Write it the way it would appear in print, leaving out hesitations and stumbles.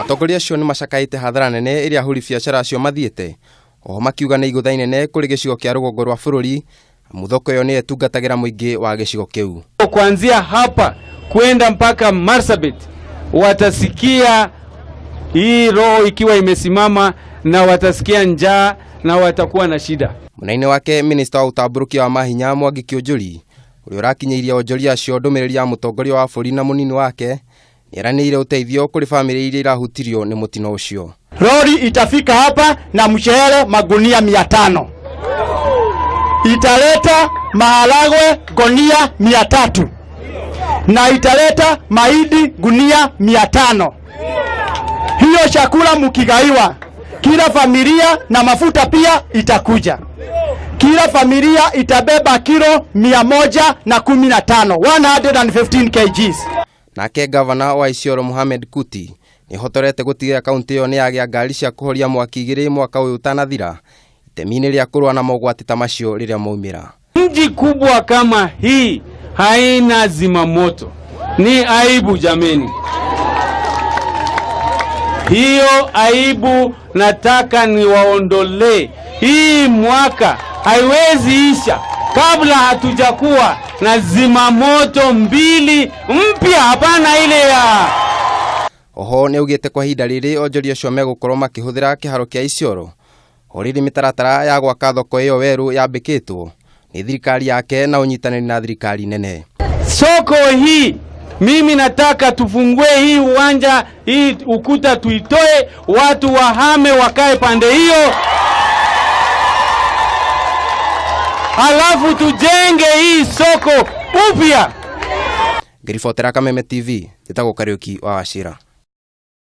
Atongoria acio nĩ macakaĩte hathara nene ĩrĩa ahũri biacara acio mathiĩte, oho makiuga nĩ igũtha inene kũrĩ gĩcigo kĩa rũgongo rwa bũrũri amu thoko ĩyo nĩyo ĩtungatagĩra mũingĩ wa gĩcigo kĩu. Kuanzia hapa kwenda mpaka Marsabit watasikia hii roho ikiwa imesimama na watasikia njaa na watakuwa na shida. Mwena-inĩ wake minista wa ũtambũrũkia wa mahinya Mwangi Kĩũnjũri ũrĩa ũrakinyĩirie onjoria acio ndũmĩrĩri ya mũtongoria wa bũrũri na mũnini wake nĩeranĩire ũteithio kũrĩ bamĩrĩ iria irahutirio nĩ mũtino ũcio. Lori itafika hapa na mshehele magunia 500, italeta maharagwe gunia 300 na italeta mahindi gunia 500. Hiyo chakula mkigaiwa kila familia na mafuta pia itakuja. Kila familia itabeba kilo 115, 115 kgs. Nake gavana wa Isiolo Mohamed Kuti nĩhotorete gũtigĩrĩra kaunti ĩyo nĩyagĩa ngari cia kũhoria mwaki igĩrĩ mwaka ũyũ ũtanathira itemi-inĩ rĩa kũrũa na mogwati ta macio rĩrĩa maumĩra. Mji kubwa kama hii haina zimamoto, ni aibu jameni. Hiyo aibu nataka niwaondolee. Hii mwaka haiwezi isha kabla hatujakuwa na zimamoto mbili mpya, hapana ile ya Oho nĩaugĩte kwa ihinda rĩrĩ onjoria acio megũkorwo makĩhũthĩra kĩharo kĩa Isiolo o rĩrĩ mĩtaratara ya gwaka thoko ĩyo werũ yambĩkĩtwo nĩ thirikari yake na ũnyitanĩri na thirikari nene. Soko hii mimi nataka tufungue hii uwanja, hii ukuta tuitoe, watu wahame wakae pande hiyo, halafu tujenge hii soko upya. Ngĩribotera Kameme TV, njĩtagwo Kariũki wa Wachira.